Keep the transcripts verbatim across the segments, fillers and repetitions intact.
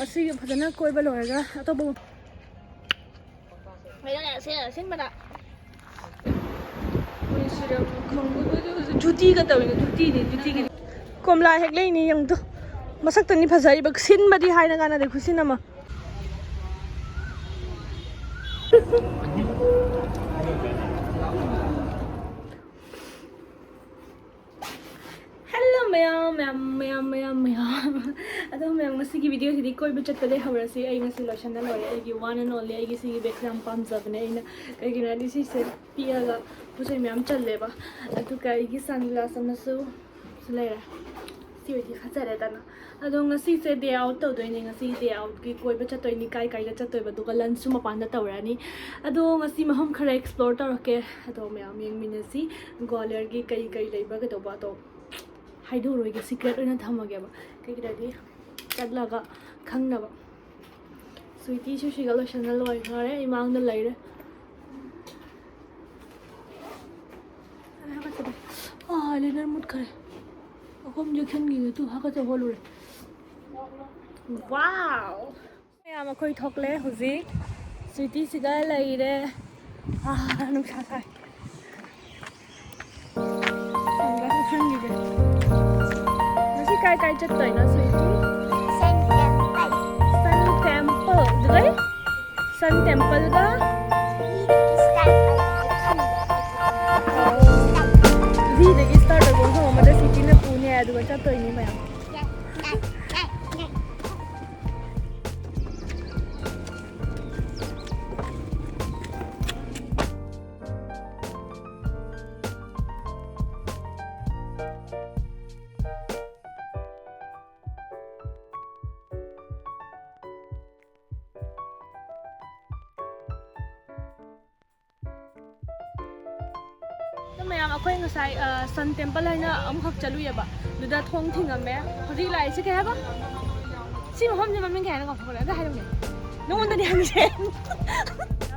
ꯑꯁꯤꯒꯤ ꯐꯖꯅ ꯀꯣꯏꯕ ꯂꯣꯏꯔꯒ ꯑꯇꯣꯞꯄ ꯀꯩꯅꯣꯅꯦ, ꯑꯁꯤ ꯑꯁꯤꯟꯕꯗ꯫ ꯃꯣꯏ ꯁꯤꯔꯝ ꯈꯪꯕ-, ꯖꯨꯇꯤꯒ ꯇꯧꯋꯤꯅꯦ, ꯖꯨꯇꯤꯅꯦ, ꯖꯨꯇꯤꯒꯤ꯫ ꯀꯣꯝꯂꯥ ꯍꯦꯛ ꯂꯩꯅꯤ ꯌꯦꯡꯗꯣ꯫ ꯃꯁꯛꯇꯅꯤ ꯐꯖꯔꯤꯕ, ꯁꯤꯟꯕꯗꯤ ꯍꯥꯏꯅ ꯀꯥꯟꯅꯗꯦ, ꯈꯨꯁꯤꯟ ꯑꯃ꯫ ꯍꯦꯜꯂꯣ ꯃꯌꯥꯝ, ꯃꯌꯥꯝ, ꯃꯌꯥꯝ, ꯃꯌꯥꯝ, ꯃꯌꯥꯝ꯫ ꯑꯗꯣ ꯃꯌꯥꯝ, ꯉꯁꯤꯒꯤ ꯚꯤꯗꯤꯑꯣꯁꯤꯗꯤ ꯀꯣꯏꯕ ꯆꯠꯄꯗꯩ ꯍꯧꯔꯁꯤ꯫ ꯑꯩ ꯉꯁꯤ ꯂꯣꯏꯁꯟꯅ ꯂꯣꯏꯔꯦ꯫ ꯑꯩꯒꯤ one and only, ꯑꯩꯒꯤ ꯁꯤꯒꯤ ꯕꯦꯒꯁꯦ ꯌꯥꯝ ꯄꯥꯝꯖꯕꯅꯦ ꯑꯩꯅ꯫ ꯀꯩꯒꯤꯅꯣ ꯍꯥꯏꯗꯤ ꯁꯤꯁꯦ ꯄꯤꯛꯑꯒ ꯄꯣꯠ ꯆꯩ ꯃꯌꯥꯝ ꯆꯜꯂꯦꯕ꯫ ꯑꯗꯨꯒ ꯑꯩꯒꯤ sunglass ꯑꯃꯁꯨ ꯁꯤ ꯂꯩꯔꯦ꯫ ꯁꯤ ꯑꯣꯏꯗꯤ ꯐꯖꯔꯦꯗꯅ꯫ ꯑꯗꯣ ꯉꯁꯤꯁꯦ day out ꯇꯧꯗꯣꯏꯅꯦ꯫ ꯉꯁꯤ day outꯀꯤ ꯀꯣꯏꯕ ꯆꯠꯇꯣꯏꯅꯤ꯫ ꯀꯥꯏ ꯀꯥꯏꯗ ꯆꯠꯇꯣꯏꯕ? ꯑꯗꯨꯒ lunchꯁꯨ ꯃꯄꯥꯟꯗ ꯇꯧꯔꯅꯤ꯫ ꯑꯗꯣ ꯉꯁꯤ ꯃꯐꯝ ꯈꯔ explore ꯇꯧꯔꯛꯀꯦ꯫ ꯑꯗꯣ ꯃꯌꯥꯝ ꯌꯦꯡꯃꯤꯟꯅꯁꯤ꯫ ꯒ꯭ꯋꯥꯂꯤꯌꯔꯒꯤ ꯀꯩ ꯀꯩ ꯂꯩꯕ ꯀꯩꯗꯧꯕ ꯑꯗꯣ ꯍꯥꯏꯗꯣꯛꯑꯔꯣꯏꯒꯦ, secret ꯑꯣꯏꯅ ꯊꯝꯃꯒꯦꯕ꯫ ꯀꯩꯒꯤꯅꯣꯗꯤ ꯆꯠꯂꯒ ꯈꯪꯅꯕ꯫ ꯁ꯭ꯋꯤꯇꯤꯁꯨ ꯁꯤꯒ ꯂꯣꯏꯁꯟꯅ ꯂꯣꯏꯈ꯭ꯔꯦ, ꯏꯃꯥꯡꯗ ꯂꯩꯔꯦ꯫ ꯑꯥ, ꯂꯦꯅꯔ ꯃꯨꯠꯈ꯭ꯔꯦ꯫ ꯑꯩꯈꯣꯏ ꯌꯦꯛꯁꯟꯈꯤꯒꯦ ꯇꯨ, ꯍꯥꯀꯠꯆꯕ ꯍꯣꯜꯂꯨꯔꯦ꯫ Wow! ꯃꯌꯥꯝ ꯑꯩꯈꯣꯏ ꯊꯣꯛꯂꯦ ꯍꯧꯖꯤꯛ꯫ ꯁ꯭ꯋꯤꯇꯤꯁꯤꯒ ꯂꯩꯔꯦ꯫ ꯑꯥ, ꯅꯨꯡꯁꯥ ꯁꯥꯏ꯫ ꯁꯟꯒ ꯊꯣꯛꯁꯟꯈꯤꯒꯦ꯫ ꯉꯁꯤ ꯀꯥꯏ ꯀꯥꯏ ꯆꯠꯇꯣꯏꯅꯣ, sweetie? Sun Temple꯫ Sun Temple꯫ ꯑꯗꯨꯒ Sun Templeꯒ? Zꯗꯒꯤ start ꯑꯣꯏꯕ ꯃꯐꯝ ꯑꯃꯗ ꯁ꯭ꯋꯤꯇꯤꯅ ꯄꯨꯅꯤ ꯍꯥꯏ, ꯑꯗꯨꯒ ꯆꯠꯇꯣꯏꯅꯤ ꯃꯌꯥꯝ꯫ ꯑꯗꯣ ꯃꯌꯥꯝ, ꯑꯩꯈꯣꯏ ꯉꯁꯥꯏ, ꯑ, Sun Temple ꯍꯥꯏꯅ ꯑꯃꯈꯛ ꯆꯠꯂꯨꯏꯌꯦꯕ꯫ ꯑꯗꯨꯗ ꯊꯣꯡ ꯊꯤꯡꯉꯝꯃꯦ꯫ ꯍꯧꯖꯤꯛ ꯂꯥꯛꯏꯁꯦ ꯀꯩ ꯍꯥꯏꯕ? ꯁꯤ ꯃꯐꯝꯁꯦ ꯃꯃꯤꯡ ꯀꯩ ꯍꯥꯏꯅ ꯀꯥꯎꯊꯣꯛꯈ꯭ꯔꯦ꯫ ꯑꯝꯇ ꯍꯥꯏꯔꯝꯃꯦ꯫ ꯅꯉꯣꯟꯗꯗꯤ ꯍꯪꯉꯤꯁꯦ꯫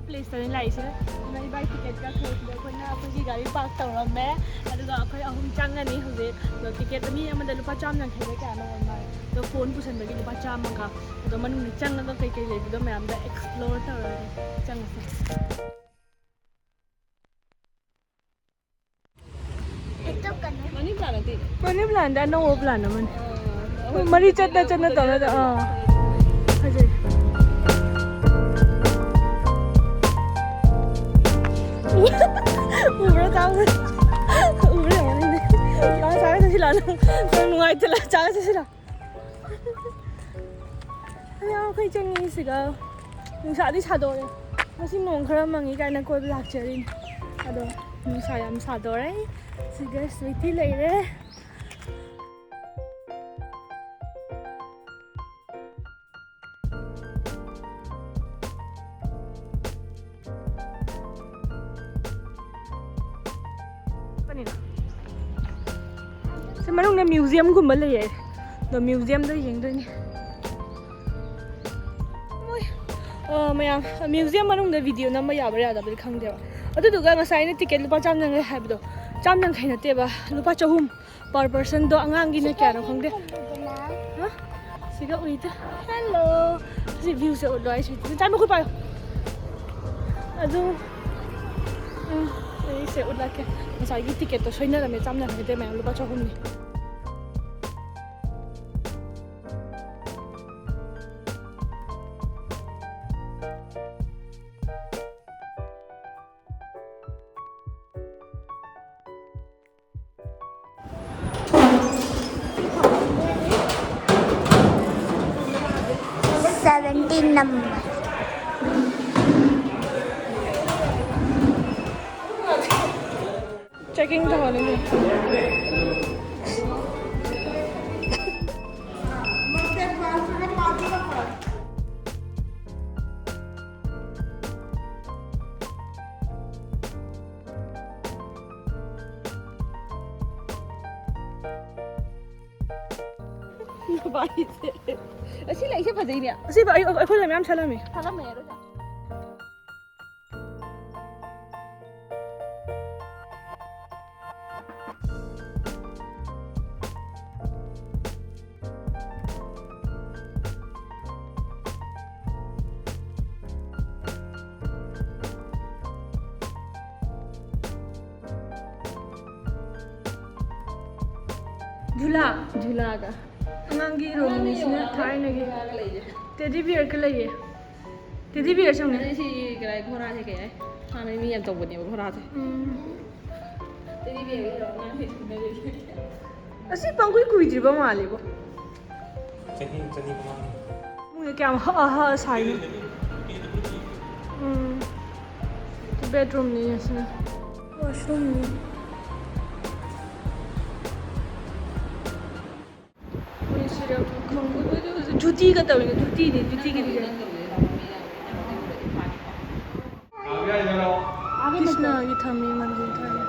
Placeꯇꯅꯤ ꯂꯥꯛꯏꯁꯦ꯫ ꯑꯗꯨꯅ ꯏꯕꯥꯏ ticket ꯀꯛꯈ꯭ꯔꯦ꯫ ꯁꯤꯗ ꯑꯩꯈꯣꯏꯅ ꯑꯩꯈꯣꯏꯒꯤ ꯒꯥꯔꯤ park ꯇꯧꯔꯝꯃꯦ꯫ ꯑꯗꯨꯒ ꯑꯩꯈꯣꯏ ꯑꯍꯨꯝ ꯆꯪꯉꯅꯤ ꯍꯧꯖꯤꯛ꯫ ꯑꯗꯣ ticket ꯃꯤ ꯑꯃꯗ ꯂꯨꯄꯥ ꯆꯥꯝ ꯌꯥꯡꯈꯩꯗ ꯀꯌꯥꯅꯣ ꯑꯣꯏ ꯃꯥꯜꯂꯦ꯫ ꯑꯗꯣ ꯐꯣꯟ ꯄꯨꯁꯟꯕꯒꯤ ꯂꯨꯄꯥ ꯆꯥꯝꯃꯒ꯫ ꯑꯗꯣ ꯃꯅꯨꯡꯗ ꯆꯪꯉꯒ ꯀꯩꯀꯩ ꯂꯩꯕꯗꯣ ꯃꯌꯥꯝꯗ explore ꯇꯧꯔꯒꯦ꯫ ꯆꯪꯉꯁꯦ꯫ ꯃꯅꯤ ꯄ꯭ꯂꯥꯟ ꯅꯠꯇꯦ꯫ ꯃꯅꯤ ꯄ꯭ꯂꯥꯟꯗꯤ ꯑꯅꯧꯕ ꯄ꯭ꯂꯥꯟ ꯑꯃꯅꯤ꯫ ꯑ, ꯃꯔꯤ ꯆꯠꯅ ꯆꯠꯅ ꯇꯧꯔꯒ, ꯑꯥ꯫ ꯐꯖꯩ꯫ ꯎꯕ꯭ꯔꯥ ꯇꯥꯕ꯭ꯔꯥ? ꯎꯕ꯭ꯔꯥ ꯌꯦꯡꯉꯣ ꯅꯪꯗꯤ꯫ ꯆꯥ ꯆꯥꯔ ꯆꯠꯁꯤ ꯂꯥꯛꯑꯣ꯫ ꯅꯪ ꯅꯨꯡꯉꯥꯏꯇꯦ ꯂꯥꯛꯑꯣ, ꯆꯥꯔ ꯆꯠꯁꯤ ꯂꯥꯛꯑꯣ꯫ ꯑꯌꯥ, ꯑꯩꯈꯣꯏ ꯆꯪꯉꯤ ꯁꯤꯒ꯫ ꯅꯨꯡꯁꯥꯗꯤ ꯁꯥꯗꯣꯔꯦ꯫ ꯉꯁꯤ ꯅꯣꯡ ꯈꯔ ꯃꯪꯉꯤ ꯀꯥꯏꯅ ꯀꯣꯏꯕ ꯂꯥꯛꯆꯔꯤꯅꯤ꯫ ꯑꯗꯣ ꯅꯨꯡꯁꯥ ꯌꯥꯝ ꯁꯥꯗꯣꯔꯦ꯫ ꯁꯤꯒ ꯁ꯭ꯋꯤꯇꯤ ꯂꯩꯔꯦ꯫ ꯁꯤ ꯃꯅꯨꯡꯗ museumꯒꯨꯝꯕ ꯂꯩꯌꯦ꯫ ꯑꯗꯣ museumꯗ ꯌꯦꯡꯗꯣꯏꯅꯦ꯫ ꯃꯣꯏ, ꯑ, ꯃꯌꯥꯝ, museum ꯃꯅꯨꯡꯗ video ꯅꯝꯕ ꯌꯥꯕ꯭ꯔꯥ ꯌꯥꯗꯕ꯭ꯔꯗꯤ ꯈꯪꯗꯦꯕ꯫ ꯑꯗꯨꯗꯨꯒ ꯉꯁꯥꯏ ꯑꯩꯅ ticket ꯂꯨꯄꯥ ꯆꯥꯝ ꯌꯥꯡꯈꯩ ꯍꯥꯏꯕꯗꯣ, ꯆꯥꯝ ꯌꯥꯡꯈꯩ ꯅꯠꯇꯦꯕ, ꯂꯨꯄꯥ ꯆꯍꯨꯝ꯫ Per personꯗꯣ ꯑꯉꯥꯡꯒꯤꯅ ꯀꯌꯥꯅꯣ ꯈꯪꯗꯦ꯫ ꯍꯥ? ꯁꯤꯒ ꯎꯏꯗ꯫ Hello꯫ ꯁꯤ viewꯁꯦ ꯎꯠꯂꯣ ꯍꯥꯏꯁꯦ꯫ ꯆꯥꯏ ꯃꯈꯨꯠ ꯄꯥꯏꯌꯣ꯫ ꯑꯗꯨ, ꯎꯝ, ꯑꯩꯁꯦ ꯎꯠꯂꯛꯀꯦ꯫ ꯉꯁꯥꯏꯒꯤ ticketꯇꯣ ꯁꯣꯏꯅꯔꯝꯃꯦ, ꯆꯥꯝ ꯌꯥꯡꯈꯩ ꯅꯠꯇꯦ ꯃꯌꯥꯝ, ꯂꯨꯄꯥ ꯆꯍꯨꯝꯅꯤ꯫ Seventeen number. Checking ꯇꯧꯍꯜꯂꯤꯅꯦ꯫ ꯑꯁꯤ ꯂꯩꯁꯦ ꯐꯖꯩꯅꯦ꯫ ꯑꯁꯤꯕ ꯑꯩ, ꯑꯩꯈꯣꯏꯗ ꯃꯌꯥꯝ ꯁꯥꯠꯂꯝꯃꯤ꯫ ꯁꯥꯠꯂꯝꯃꯦ ꯑꯗꯨꯗ꯫ ꯖꯨꯂꯥ꯫ ꯖꯨꯂꯥꯒ꯫ ꯑꯉꯥꯡꯒꯤ ꯔꯣꯃꯤꯅꯤꯁꯤꯅ ꯊꯥꯏꯅꯒꯤ꯫ ꯇꯦꯗꯤ ꯕꯤꯌꯔꯒ ꯂꯩꯌꯦ꯫ Teddy beer ꯁꯪꯅꯦ꯫ ꯑꯗꯩ ꯁꯤ ꯀꯗꯥꯏ ꯘꯣꯔꯥꯁꯦ ꯀꯩ ꯍꯥꯏ? ꯍꯥꯟꯅ ꯃꯤ ꯌꯥꯝ ꯇꯧꯕꯅꯦꯕ ꯘꯣꯔꯥꯁꯦ꯫ ꯎꯝ꯫ ꯇꯦꯗꯤ ꯕꯤꯌꯔꯒ ꯑꯉꯥꯡꯁꯦ ꯁꯤꯟꯅꯔꯤꯁꯦ꯫ ꯑꯁꯤ ꯄꯪꯀꯨꯏ ꯀꯨꯏꯗ꯭ꯔꯤꯕ ꯃꯥꯜꯂꯦꯕꯣ꯫ ꯆꯍꯤ ꯆꯅꯤ ꯃꯃꯥꯡ꯫ ꯏꯃꯨꯡꯁꯦ ꯀꯌꯥꯝ ꯍꯛꯑ ꯍꯛꯑ ꯁꯥꯏꯅꯣ꯫ ꯎꯝ꯫ ꯕꯦꯗꯔꯨꯝꯅꯤ ꯑꯁꯤꯅ꯫ ꯋꯥꯁꯔꯨꯝꯅꯤ꯫ ꯃꯣꯏ ꯁꯤꯔꯝ ꯈꯪꯗꯦ꯫ ꯖꯨꯇꯤꯒ ꯇꯧꯋꯤꯅꯦ, ꯖꯨꯇꯤꯅꯦ, ꯖꯨꯇꯤꯒꯤꯗꯤ꯫ ꯀ꯭ꯔꯤꯁꯅꯒꯤ ꯊꯝꯃꯤ, ꯃꯟꯗꯤꯔ ꯊꯝꯃꯤ꯫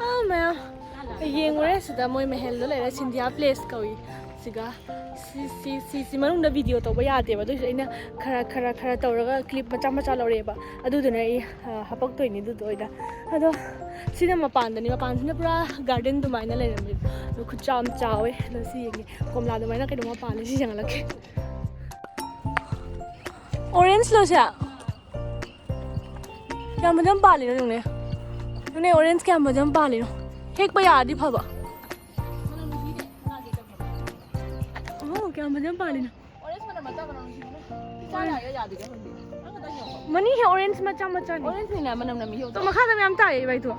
ꯑꯥ, ꯃꯌꯥꯝ꯫ ꯌꯦꯡꯉꯨꯔꯦ ꯁꯤꯗ ꯃꯣꯏ ꯃꯍꯜꯗꯣ ꯂꯩꯔꯦ, ꯁꯤꯟꯙꯤꯌꯥ ꯄꯦꯂꯦꯁ ꯀꯧꯏ꯫ ꯁꯤꯒ ꯁꯤ, ꯁꯤ, ꯁꯤ, ꯁꯤ ꯃꯅꯨꯡꯗ ꯚꯤꯗꯤꯑꯣ ꯇꯧꯕ ꯌꯥꯗꯦꯕ, ꯑꯗꯨꯏꯁꯨ ꯑꯩꯅ ꯈꯔ, ꯈꯔ, ꯈꯔ ꯇꯧꯔꯒ ꯀ꯭ꯂꯤꯞ ꯃꯆꯥ ꯃꯆꯥ ꯂꯧꯔꯛꯑꯦꯕ꯫ ꯑꯗꯨꯗꯨꯅ ꯑꯩ, ꯑ, ꯍꯥꯄꯛꯇꯣꯏꯅꯤ ꯑꯗꯨꯗꯣ ꯑꯣꯏꯅ꯫ ꯑꯗꯣ ꯁꯤꯅ ꯃꯄꯥꯟꯗꯅꯤ, ꯃꯄꯥꯟꯁꯤꯅ ꯄꯨꯔꯥ ꯒꯥꯔꯗꯦꯟ ꯑꯗꯨꯃꯥꯏꯅ ꯂꯩꯔꯝꯃꯦꯕ꯫ ꯑꯗꯣ ꯈꯨꯠꯆꯥꯝ ꯆꯥꯎꯋꯦ꯫ ꯑꯗꯣ ꯁꯤ ꯌꯦꯡꯒꯦ, ꯀꯣꯝꯂꯥ ꯑꯗꯨꯃꯥꯏꯅ ꯀꯩꯅꯣꯝꯃ ꯄꯥꯜꯂꯦ, ꯁꯤ ꯌꯦꯡꯍꯜꯂꯛꯀꯦ꯫ ꯑꯣꯔꯦꯟꯖ ꯂꯣ ꯁꯦ? ꯀꯌꯥꯝ ꯐꯖꯅ ꯄꯥꯜꯂꯤꯅꯣ ꯌꯦꯡꯉꯨꯅꯦ꯫ ꯌꯦꯡꯉꯨꯅꯦ, ꯑꯣꯔꯦꯟꯖ ꯀꯌꯥꯝ ꯐꯖꯅ ꯄꯥꯜꯂꯤꯅꯣ꯫ ꯍꯦꯛꯄ ꯌꯥꯔꯗꯤ ꯐꯕ꯫ ꯑꯣ, ꯀꯌꯥꯝ ꯐꯖꯅ ꯄꯥꯜꯂꯤꯅꯣ꯫ ꯑꯣꯔꯦꯟꯖ ꯃꯅꯝ ꯃꯆꯥ ꯃꯅꯝ ꯅꯨꯡꯁꯤꯕꯅꯦ꯫ ꯆꯥ ꯌꯥꯒꯦ ꯌꯥꯗꯒꯦ ꯈꯪꯗꯦ꯫ ꯅꯪ ꯈꯛꯇꯪ ꯌꯦꯡꯉꯣ꯫ ꯃꯅꯤꯡꯁꯦ ꯑꯣꯔꯦꯟꯖ ꯃꯆꯥ ꯃꯆꯥꯅꯤ꯫ ꯑꯣꯔꯦꯟꯖꯅꯤꯅ ꯃꯅꯝ ꯅꯝꯃꯤ ꯍꯧꯖꯤꯛ꯫ ꯃꯈꯥꯗ ꯃꯌꯥꯝ ꯇꯥꯏꯌꯦ ꯏꯕꯥꯏꯗꯣ꯫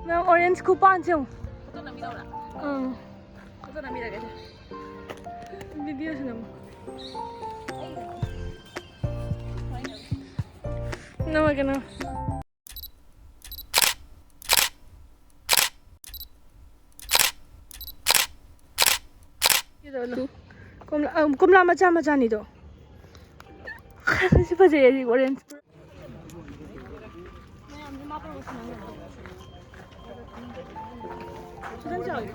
ꯅꯪ ꯑꯣꯔꯦꯟꯖ ꯈꯨꯄꯥꯟꯁꯦ ꯌꯦꯡꯉꯣ꯫ ꯐꯣꯇꯣ ꯅꯝꯃꯤꯔꯕ? ꯑꯪ꯫ ꯐꯣꯇꯣ ꯅꯝꯃꯤꯔꯒꯦ꯫ ꯚꯤꯗꯤꯑꯣꯁꯨ ꯅꯝꯃꯣ꯫ ꯅꯝꯃꯒꯦ, ꯅꯝꯃꯣ꯫ ꯀꯣꯝꯂꯥ, ꯑ, ꯀꯣꯝꯂꯥ ꯃꯆꯥ ꯃꯆꯥꯅꯤꯗꯣ꯫ ꯁꯤ ꯐꯖꯩꯌꯦ, ꯁꯤ ꯑꯣꯔꯦꯟꯖ꯫ ꯈꯤꯇꯪ ꯆꯥꯎꯋꯤ꯫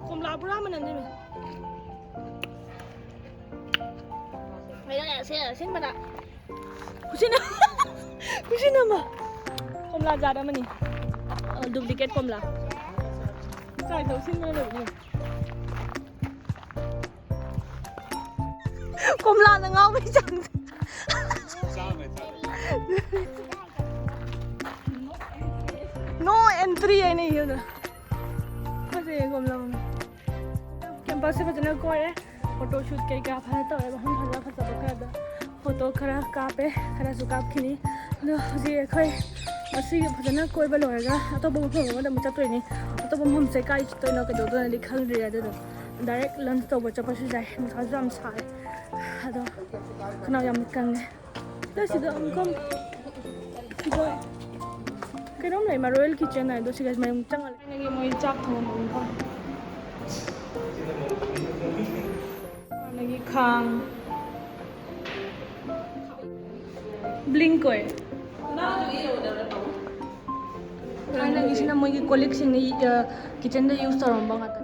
ꯀꯣꯝꯂꯥ ꯄꯨꯔꯥ ꯃꯅꯝ ꯅꯝꯃꯦ꯫ ꯂꯩꯔꯛꯑꯦ, ꯑꯁꯦ-, ꯑꯁꯦꯡꯕꯗ꯫ ꯈꯨꯁꯤꯟꯅ ꯈꯨꯁꯤꯟꯅꯃ ꯀꯣꯝꯂꯥ ꯖꯥꯠ ꯑꯃꯅꯤ꯫ ꯗꯨꯄ꯭ꯂꯤꯀꯦꯠ ꯀꯣꯝꯂꯥ꯫ ꯇ꯭ꯔꯥꯏ ꯇꯧꯁꯤꯟꯕꯅ ꯂꯣꯏꯕꯅꯤ꯫ ꯀꯣꯝꯂꯥꯅ ꯉꯥꯎꯕꯩ ꯆꯥꯡꯁꯦ꯫ ꯅꯣ ꯑꯦꯟꯇ꯭ꯔꯤ ꯍꯥꯏꯅ ꯏꯌꯨꯗ꯫ ꯐꯖꯩꯌꯦ ꯀꯣꯝꯂꯥ꯫ ꯀꯦꯝꯄꯁꯁꯦ ꯐꯖꯅ ꯀꯣꯏꯔꯦ꯫ ꯐꯣꯇꯣ ꯁꯨꯠ ꯀꯩꯀꯥ ꯐꯖꯅ ꯇꯧꯔꯦ꯫ ꯃꯐꯝ ꯐꯖ ꯐꯖꯕ ꯈꯔꯗ ꯐꯣꯇꯣ ꯈꯔ ꯀꯥꯞꯄꯦ, ꯈꯔꯁꯨ ꯀꯥꯞꯈꯤꯅꯤ꯫ ꯑꯗꯣ ꯍꯧꯖꯤꯛ ꯑꯩꯈꯣꯏ ꯉꯁꯤ ꯐꯖꯅ ꯀꯣꯏꯕ ꯂꯣꯏꯔꯒ ꯑꯇꯣꯞꯄ ꯃꯐꯝ ꯑꯃꯗ ꯑꯃꯨꯛ ꯆꯠꯇꯣꯏꯅꯤ꯫ ꯑꯇꯣꯞꯄ ꯃꯐꯝꯁꯦ ꯀꯥꯏ ꯆꯠꯇꯣꯏꯅꯣ ꯀꯩꯗꯧꯗꯣꯏꯅꯣꯗꯤ ꯈꯪꯗ꯭ꯔꯤ꯫ ꯑꯗꯨꯗꯣ ꯗꯥꯏꯔꯦꯛ ꯂꯟꯁ ꯇꯧꯕ ꯆꯠꯄꯁꯨ ꯌꯥꯏ꯫ ꯅꯨꯡꯁꯥꯁꯨ ꯌꯥꯝ ꯁꯥꯏ꯫ ꯑꯗꯣ ꯈꯅꯥꯎ ꯌꯥꯝ ꯀꯪꯉꯦ꯫ ꯑꯗꯣ ꯁꯤꯗ ꯑꯃꯨꯛꯀ ꯁꯤꯗ ꯀꯩꯅꯣꯝ ꯂꯩ ꯃꯥ, ꯔꯣꯌꯦꯜ ꯀꯤꯆꯟ ꯍꯥꯏꯗꯣ꯫ ꯁꯤꯒ ꯃꯌꯨꯝ ꯆꯪꯉ ꯂꯩ꯫ ꯊꯥꯏꯅꯒꯤ ꯃꯣꯏ ꯆꯥꯛ ꯊꯣꯡꯐꯝ ꯑꯃ꯫ ꯍꯥꯟꯅꯒꯤ ꯈꯥꯡ꯫ ꯕ꯭ꯂꯤꯡ ꯀꯣꯏ꯫ ꯊꯥꯏꯅꯒꯤꯁꯤꯅ ꯃꯣꯏꯒꯤ ꯀꯣꯜ ꯂꯤꯛꯁꯤꯡꯅ ꯀꯤꯆꯟꯗ ꯌꯨꯁ ꯇꯧꯔꯝꯕ ꯉꯥꯛꯇ꯫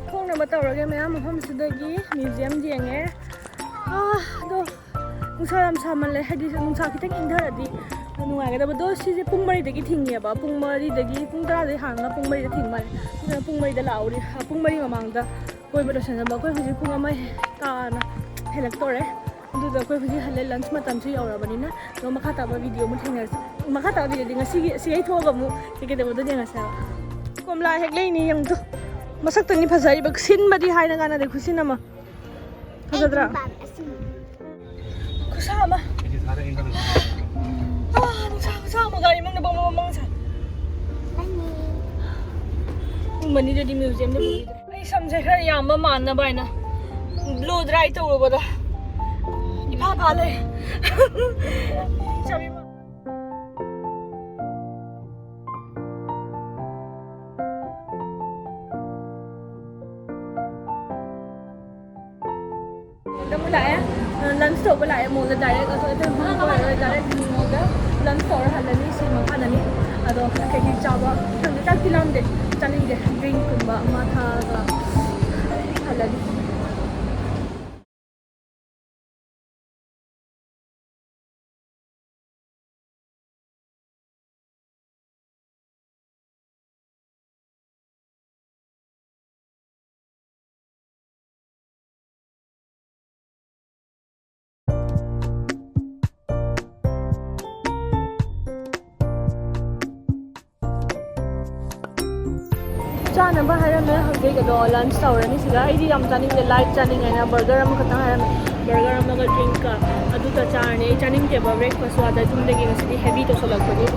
ꯊꯣꯡꯅꯕ ꯇꯧꯔꯒꯦ꯫ ꯃꯌꯥꯝ ꯃꯐꯝꯁꯤꯗꯒꯤ ꯃ꯭ꯌꯨꯖꯤꯌꯝ ꯌꯦꯡꯉꯦ꯫ ꯑꯥ, ꯑꯗꯣ ꯅꯨꯡꯁꯥ ꯌꯥꯝ ꯁꯥꯃꯜꯂꯦ꯫ ꯍꯥꯏꯗꯤ ꯅꯨꯡꯁꯥ ꯈꯤꯇꯪ ꯏꯪꯊꯔꯗꯤ ꯅꯨꯡꯉꯥꯏꯒꯗꯕꯗꯣ꯫ ꯁꯤꯁꯦ ꯄꯨꯡ ꯃꯔꯤꯗꯒꯤ ꯊꯤꯡꯉꯦꯕ꯫ ꯄꯨꯡ ꯃꯔꯤꯗꯒꯤ, ꯄꯨꯡ ꯇꯔꯥꯗꯒꯤ ꯍꯥꯡꯉꯒ ꯄꯨꯡ ꯃꯔꯤꯗ ꯊꯤꯡ ꯃꯥꯜꯂꯦ꯫ ꯑꯗꯨꯅ ꯄꯨꯡ ꯃꯔꯤꯗ ꯂꯥꯛꯎꯔꯤ꯫ ꯄꯨꯡ ꯃꯔꯤ ꯃꯃꯥꯡꯗ ꯀꯣꯏꯕ ꯂꯣꯏꯁꯤꯟꯖꯕ꯫ ꯑꯩꯈꯣꯏ ꯍꯧꯖꯤꯛ ꯄꯨꯡ ꯑꯃ ꯇꯥꯅ ꯍꯦꯜꯂꯛꯇꯣꯔꯦ꯫ ꯑꯗꯨꯗ ꯑꯩꯈꯣꯏ ꯍꯧꯖꯤꯛ ꯍꯜꯂꯦ꯫ ꯂꯟꯁ ꯃꯇꯝꯁꯨ ꯌꯧꯔꯕꯅꯤꯅ꯫ ꯑꯗꯣ ꯃꯈꯥ ꯇꯥꯕ ꯚꯤꯗꯤꯑꯣ ꯑꯃꯨꯛ ꯊꯦꯡꯅꯔꯁꯤ꯫ ꯃꯈꯥ ꯇꯥꯕ ꯚꯤꯗꯤꯑꯣꯗꯤ ꯉꯁꯤꯒꯤ ꯁꯤ ꯍꯦꯛ ꯊꯣꯛꯑꯒ ꯑꯃꯨꯛ ꯀꯩꯀꯩ ꯇꯧꯕꯗꯣ ꯌꯦꯡꯉꯁꯦꯕ꯫ ꯀꯣꯝꯂꯥ ꯍꯦꯛ ꯂꯩꯅꯤ ꯌꯦꯡꯉꯨ ꯇꯨ꯫ ꯃꯁꯛꯇꯅꯤ ꯐꯖꯔꯤꯕ꯫ ꯁꯤꯟꯕꯗꯤ ꯍꯥꯏꯅ ꯀꯥꯟꯅꯗꯦ꯫ ꯈꯨꯁꯤꯟ ꯑꯃ꯫ ꯐꯖꯗ꯭ꯔꯥ? ꯈꯨꯁꯥ ꯑꯃ꯫ ꯑꯥ, ꯅꯨꯡꯁꯥ ꯈꯨꯁꯥ ꯑꯃ꯫ ꯒꯥꯔꯤ ꯃꯅꯨꯡꯗ ꯕꯪ ꯕꯪ ꯕꯪ ꯁꯥꯏ꯫ ꯄꯨꯡ ꯑꯅꯤꯗꯗꯤ ꯃ꯭ꯌꯨꯖꯤꯌꯝꯗ ꯄꯨꯕꯤꯗ꯭ꯔꯦ꯫ ꯑꯩ ꯁꯝꯁꯦ ꯈꯔ ꯌꯥꯝꯕ ꯃꯥꯟꯅꯕ ꯍꯥꯏꯅ ꯕ꯭ꯂꯣ ꯗ꯭ꯔꯥꯏ ꯇꯧꯔꯨꯕꯗ ꯏꯐꯥ ꯐꯥ ꯂꯩ꯫ ꯆꯥꯕꯤ꯫ ꯑꯃꯨꯛ ꯂꯥꯛꯑꯦ꯫ ꯂꯟꯁ ꯇꯧꯕ ꯂꯥꯛꯑꯦ ꯃꯣꯜꯗ ꯗꯥꯏꯔꯦꯛ꯫ ꯑꯗꯣ ꯑꯩꯈꯣꯏ ꯃꯐꯝ ꯀꯣꯏꯔꯔꯣꯏ, ꯗꯥꯏꯔꯦꯛ ꯃꯣꯜꯗ ꯂꯟꯁ ꯇꯧꯔ ꯍꯜꯂꯅꯤ꯫ ꯁꯤ ꯃꯈꯥꯗꯅꯤ꯫ ꯑꯗꯣ ꯀꯩꯀꯩ ꯆꯥꯕ ꯈꯪꯗꯦ, ꯆꯥꯛꯇꯤ ꯂꯥꯝꯗꯦ, ꯆꯥꯅꯤꯡꯗꯦ꯫ ꯗ꯭ꯔꯤꯡꯛꯀꯨꯝꯕ ꯑꯃ ꯊꯛꯑꯒ ꯍꯜꯂꯅꯤ꯫ ꯆꯥꯅꯕ ꯍꯥꯏꯔꯝꯃꯦ꯫ ꯍꯧꯖꯤꯛ ꯑꯗꯣ ꯂꯟꯁ ꯇꯧꯔꯅꯤ ꯁꯤꯗ꯫ ꯑꯩꯗꯤ ꯌꯥꯝ ꯆꯥꯅꯤꯡꯗꯦ, ꯂꯥꯏꯠ ꯆꯥꯅꯤꯡꯉꯦꯅ ꯕꯔꯒꯔ ꯑꯃꯈꯛꯇꯪ ꯍꯥꯏꯔꯝꯃꯦ꯫ ꯕꯔꯒꯔ ꯑꯃꯒ ꯗ꯭ꯔꯤꯡꯛꯀ ꯑꯗꯨꯇ ꯆꯥꯔꯅꯤ꯫ ꯑꯩ ꯆꯥꯅꯤꯡꯗꯦꯕ ꯕ꯭ꯔꯦꯛꯐꯥꯁꯁꯨ ꯑꯥꯗ ꯌꯨꯝꯗꯒꯤ ꯉꯁꯤꯗꯤ ꯍꯦꯚꯤ ꯇꯧꯁꯜꯂꯛꯄꯒꯤ꯫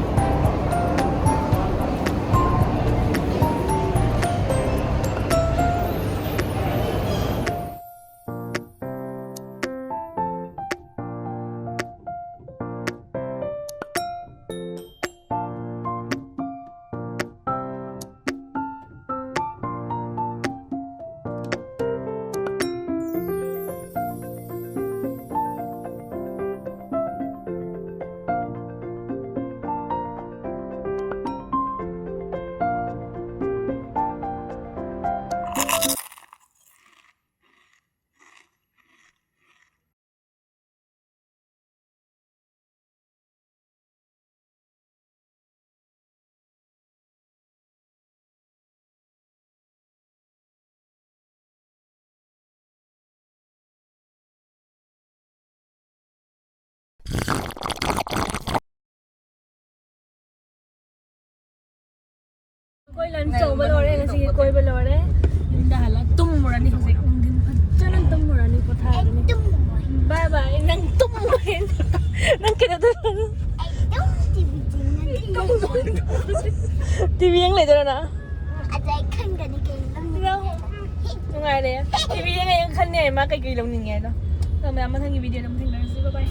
ꯑꯩꯈꯣꯏ ꯂꯟꯁ ꯇꯧꯕ ꯂꯣꯏꯔꯦ, ꯉꯁꯤꯒꯤ ꯀꯣꯏꯕ ꯂꯣꯏꯔꯦ꯫ ꯌꯨꯝꯗ ꯍꯜꯂꯛ ꯇꯨꯝꯃꯨꯔꯅꯤ ꯍꯧꯖꯤꯛ꯫ ꯅꯨꯡꯊꯤꯟ ꯐꯖꯅ ꯇꯨꯝꯃꯨꯔꯅꯤ, ꯄꯣꯊꯥꯔꯅꯤ꯫ ꯕꯥꯏ ꯕꯥꯏ꯫ ꯅꯪ ꯇꯨꯝꯃꯨꯔꯦ꯫ ꯅꯪ ꯀꯩꯗꯧꯗꯣꯏꯅꯣ? ꯑꯩ ꯑꯗꯨꯝ ꯇꯤꯚꯤ ꯌꯦꯡꯉꯒ ꯂꯩꯔꯅꯤ꯫ ꯇꯤꯚꯤ ꯌꯦꯡ ꯂꯩꯗꯣꯏꯔꯣ ꯅꯪ? ꯑꯗ ꯑꯩ ꯈꯪꯒꯅꯤ ꯀꯩꯅꯣ ꯅꯪ ꯅꯨꯡꯉꯥꯏꯔꯦ꯫ ꯇꯤꯚꯤ ꯌꯦꯡꯉ ꯌꯦꯡꯉ ꯈꯟꯅꯤ ꯍꯥꯏ ꯃꯥ ꯀꯩꯀꯩ ꯂꯧꯅꯤꯡꯉꯦ ꯍꯥꯏꯗꯣ꯫ ꯑꯗꯣ ꯃꯌꯥꯝ ꯃꯊꯪꯒꯤ ꯚꯤꯗꯤꯑꯣꯗ ꯑꯃꯨꯛ ꯊꯦꯡꯅꯔꯁꯤ꯫ ꯕꯥꯏ ꯕꯥꯏ꯫